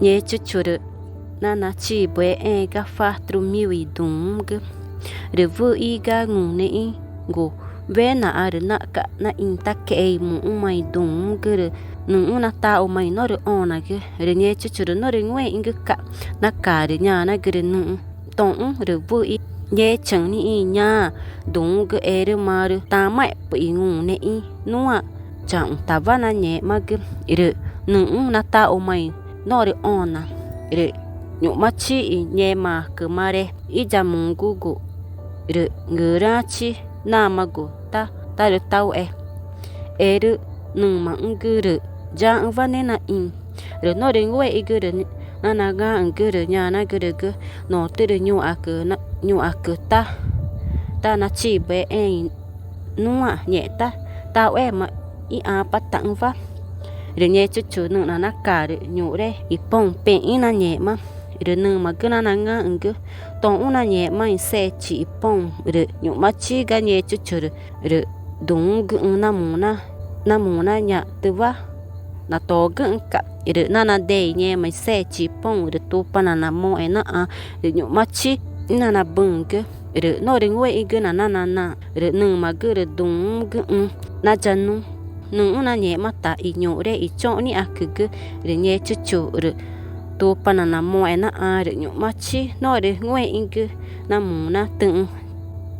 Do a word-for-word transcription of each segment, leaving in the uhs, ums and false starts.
Ngechuchu rü nanachibuexẽẽ ga cuatro mil i duü̃xü̃gü. Rü wüxi ga ngunexü̃gu wenaxarü naxca̱x naxĩtaque̱xe i muxü̃ma i duü̃xü̃gü rü nüxü̃́ nataxuma i norü õnagü. Rü Ngechuchu rü norü ngúexü̃güca̱x naca rü ñanagürü nüxü̃: —Toxü̃ rü wüxi ngechaü̃ nixĩ i ñaã duü̃xü̃gü, erü marü tamaxẽpü̱x i ngunexü̃ nuã chaxü̃tawa nangẽxmagü. Rü nüxü̃́ nataxuma i norü õna, rü ñu̱xmachi i ngẽmaãcümare íyamugügu, rü ngürüãchi namagu tá tarütauxe. Erü nümaxü̃gü rü yaxü̃wa ne naxĩ. Rü norü ngúexü̃gü rü nanangãxü̃gü rü ñanagürügü: —Notürü ñuxãcü, ñuxãcü tá tanachibuexẽẽ i nuã ngextá taxúema íãpataxü̃wa. Rü Ngechuchu nüxna naca rü ñuxre i poxü̃ pexü̃ nangẽxma. Rü nümagü nanangãxü̃gü: —Toxü̃ nangẽxma i sechi i poxü̃. Rü ñu̱xmachi ga Ngechuchu rü, rü duü̃xü̃güxü̃ namu na ñaxtüwa natogüxü̃ca̱x. Rü nanadee i ngẽma i sechi i poxü̃ rü Tupana namoxẽ naxã, rü ñu̱xmachi ínanabüxü̃gü. Rü norü ngúexü̃gü nanana na, rü nümagü rü duü̃xü̃güxü̃ nayanú. Nüxü̃́ nangẽxma ta i ñuxre i choxniãcügü. Rü Ngechuchu rü Tupana namoxẽ naxã, rü ñu̱xmachi norü ngúexü̃gü namu na tüxü̃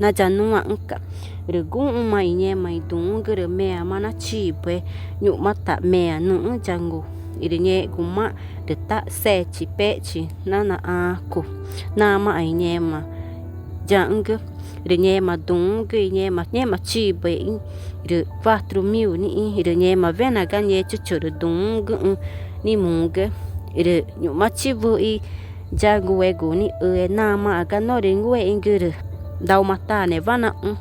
nayanuãxü̃ca̱x. Rü guxü̃ma i ngẽma i duü̃xü̃gü rü meãma nachibue ñu̱xmata meã nüxü̃́ yangu. Rü ngẽxguma rü tá sechi pexchi nanaxãcu namaã i ngẽma yaxü̃gü. Rü ngẽma duü̃xü̃gü i ngẽma ngẽma chibuexü̃ rü cuatro mil nixĩ. Rü ngẽmawena ga Ngechuchu rü duü̃xü̃güxü̃ nimugü. Rü ñu̱xmachi wüxi yanguegu nixüe namaã ga norü ngúexü̃gü rü daumatanewa naxũ.